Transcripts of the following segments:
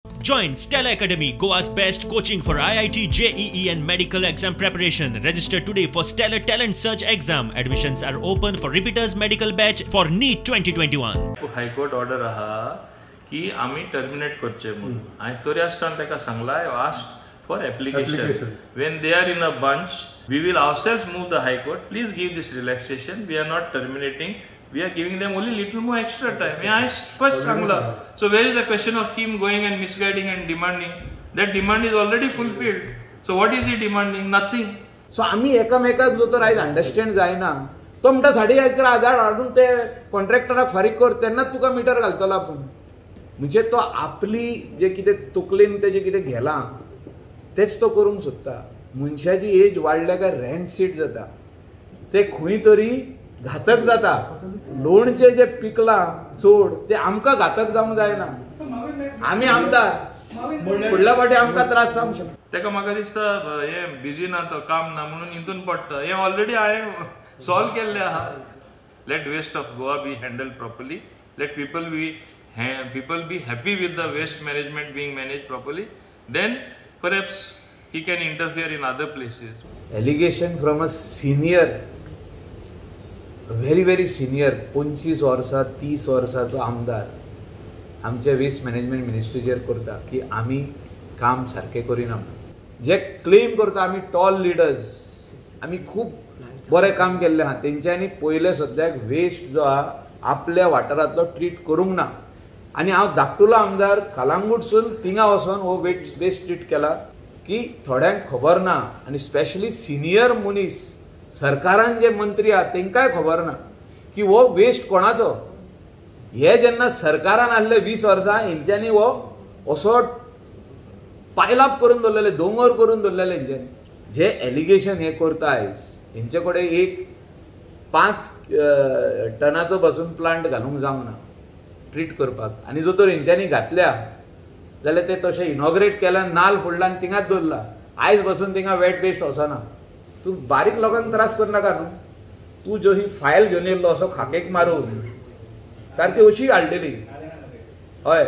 Join Stella Academy, Goa's best coaching for IIT, JEE and medical exam preparation. Register today for Stellar Talent Search exam. Admissions are open for repeaters medical batch for NEET 2021. High court order आहा की आमी terminate करचे म्हणून. हांवें तरी आसतना ताका सांगला, I asked for application. When they are in a bunch, we will ourselves move the High Court, please give this relaxation, we are not terminating, we are giving them only little more extra time. हें हांवें first सांगलां. So where is the question of him going and misguiding and demanding? That demand is already fulfilled. So what is he demanding? Nothing. So आमी एकामेकाक जो तर आयज understand जायना, तो म्हणटा 11,500 हाडून ते कॉन्ट्रॅक्टराक फारीक कर, तेन्नाच तुका मिटर घालतलो आपूण. म्हणजे तो आपली जे कितें तकलेन तेजें कितें घेलां तेच तो करूंक सोदता. मनशाची एज वाडल्या काय रॅन्सीड जाता, ते खंय तरी घातक जाता. लोणचें जें पिकलां चड तें आमकां घातक जावंक जायना. आमी आमदार फुडल्या फावटी आमकां त्रास जावंक शकता. ताका म्हाका दिसता हें बिजी ना, तो काम ना म्हणून हितून पडटा. हें ऑलरेडी हांवें सॉल्व केल्लें आहा. Let waste of Goa be handle properly, let people be happy with the waste management being managed properly, then perhaps he can interfere in other places. Allegation from a senior, very very senior, 25 वर्सां 30 वर्सांचो आमदार आमच्या waste management मिनिस्ट्रीचेर करता की आमी काम सारकें करिना. जे क्लेम करता आमी टॉल लिडर्स, आमी खूब बरें काम केल्लें आहा, तेंच्यांनी पयलें सद्याक वेस्ट जो आहा आपल्या वाठारांतलो ट्रीट करूंक ना. आनी हांव धाकटुलो आमदार कलांगूटसून थिंगा वचोन हो वेस्ट ट्रीट केला की थोड्यांक खबर ना, आनी स्पेशली सिनियर मनीस सरकारान जे मंत्री आहा तेंकांय खबर ना की हो वेस्ट कोणाचो. हे जेन्ना सरकारान आहले 20 वर्सां हेंच्यांनी हो असो पायलाप करून दवरलेले, दोंगर करून दवरलेले हेंच्यांनी. जे एलिगेशन हे करता आयज, हेंचे कडेन एक 5 टनाचो पासून प्लांट घालूंक जावंक ना ट्रीट करपाक, आनी जो तर हेंच्यांनी घातल्या जाल्यार ते तशें इनॉग्रेट केल्या, नाल फोडला आनी थिंगाच दवरला. आयज पासून थिंगा वेट वेस्ट वचना. तूं बारीक लोकांक त्रास करनाका न्हू. तूं जो ही फायल घेवन येयल्लो असो खाकेक मारून सारकी अशी हाडलेली, हय,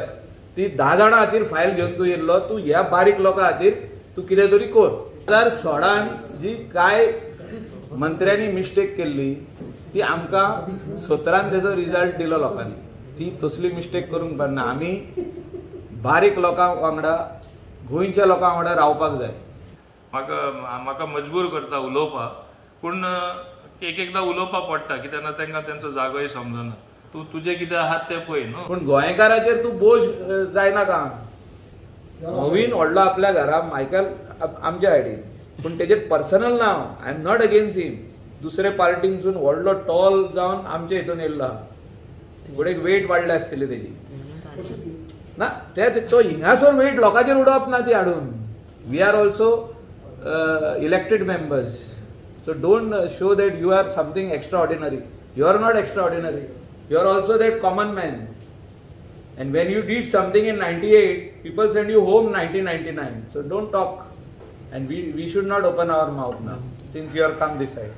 ती 10 जाणां खातीर फायल घेवन तूं येयल्लो, तूं ह्या बारीक लोकां खातीर तूं कितें तरी कर. 2016 जी काय मंत्र्यांनी मिस्टेक केल्ली ती आमकां 17 तेजो रिजल्ट दिलो लोकांनी. ती तसली मिस्टेक करूंक पडना. आमी बारीक लोकां वांगडा, गोंयच्या लोकां वांगडा रावपाक जाय. म्हाका म्हाका मजबूर करता उलोवपाक, पूण एक एकदां उलोवपाक पडटा कित्याक ना तांकां तेंचो जागोय समजना. तूं तुजें कितें आहा तें पळय न्हू. पूण गोंयकाराचेर तूं बोज जायनाका. नवीन व्हडलो आपल्या घरा मायकल आमच्या सायडीन, पूण तेजेर पर्सनल ना, I am not against him. दुसरे पार्टीनसून व्हडलो टॉल जावन आमच्या हितून येयल्लो आहा, फुडें वेट वाडल्या आसतली तेजी ना, ते तो हिंगासर वेट लोकांचेर उडोवप ना ती हाडून. We are also elected members, so don't show that you are something extraordinary. You are not extraordinary, you are also that common man. And when you did something in 98, people send you home 1999. So don't talk, and we should not open our mouth now since you are come this side.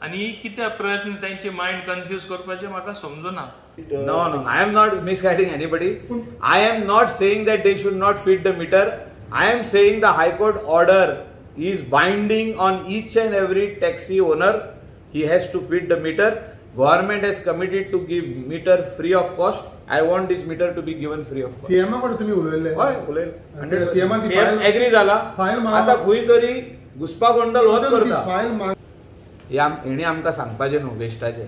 आनी कित्याक प्रयत्न तांचे mind confuse करपाचें म्हाका समजना. No, no, I am not misguiding anybody. I am not saying that they should not fit the meter. I am saying the High Court order is binding on each and every taxi owner. He has to fit the meter. Government has committed to give meter free of cost. I want this meter to be given free of cost. CM कडे तुम्ही उलयले? हय, उलयले. CM agree जाला. आता खंय तरी घुसपा गोंदळ होच करता. हेणी आमकां सांगपाचें न्हू वेस्टाचें.